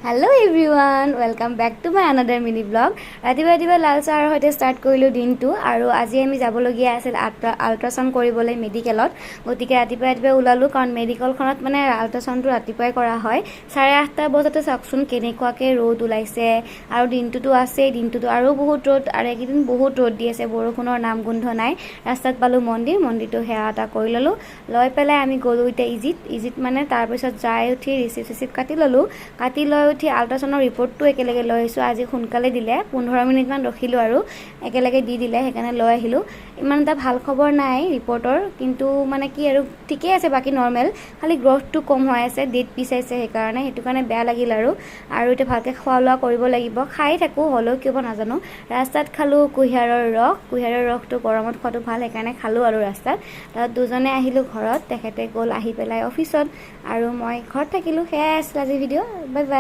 Hello everyone, welcome back to my another mini vlog. ৰাতিপুৱা ৰাতিপুৱা লাল চাহৰ সৈতে ষ্টাৰ্ট কৰিলোঁ দিনটো। আৰু আজি আমি যাবলগীয়া আছিল আল্ট্ৰাচাউণ্ড কৰিবলৈ মেডিকেলত। গতিকে ৰাতিপুৱা ৰাতিপুৱাই ওলালোঁ, কাৰণ মেডিকেলখনত মানে আল্ট্ৰাচাউণ্ডটো ৰাতিপুৱাই কৰা হয়। 8:30 বজাতে চাওকচোন কেনেকুৱাকৈ ৰ'দ ওলাইছে। আৰু দিনটোতো আছেই, দিনটোতো আৰু বহুত ৰ'দ। আৰু এইকেইদিন বহুত ৰ'দ দি আছে, বৰষুণৰ নাম গোন্ধ নাই। ৰাস্তাত পালোঁ মন্দিৰ, মন্দিৰটো সেৱা এটা কৰি ল'লোঁ। লৈ পেলাই আমি গ'লোঁ এতিয়া ইজিত। ইজিত মানে তাৰপিছত যাই উঠি ৰিচিপ্ট চিচিপ্ট কাটি ল'লোঁ। কাটি লৈ উঠি আল্ট্ৰাচাউণ্ডৰ ৰিপৰ্টটো একেলগে লৈ আহিছোঁ। আজি সোনকালে দিলে, 15 মিনিটমান ৰখিলোঁ আৰু একেলগে দি দিলে, সেইকাৰণে লৈ আহিলোঁ। ইমান এটা ভাল খবৰ নাই ৰিপৰ্টৰ, কিন্তু মানে কি আৰু, ঠিকেই আছে, বাকী নৰ্মেল। খালি গ্ৰ'থটো কম হৈ আছে, ডেট পিছাইছে সেইকাৰণে, সেইটো কাৰণে বেয়া লাগিল আৰু। আৰু এতিয়া ভালকৈ খোৱা লোৱা কৰিব লাগিব। খাই থাকোঁ, হ'লেও কিয় বা নাজানো। ৰাস্তাত খালোঁ কুঁহিয়াৰৰ ৰস। কুঁহিয়াৰৰ ৰসটো গৰমত খোৱাটো ভাল, সেইকাৰণে খালোঁ আৰু ৰাস্তাত। তাত দুজনে আহিলোঁ ঘৰত, তেখেতে গ'ল আহি পেলাই অফিচত আৰু মই ঘৰত থাকিলোঁ। সেয়াই আছিল আজি ভিডিঅ'। Bye bye.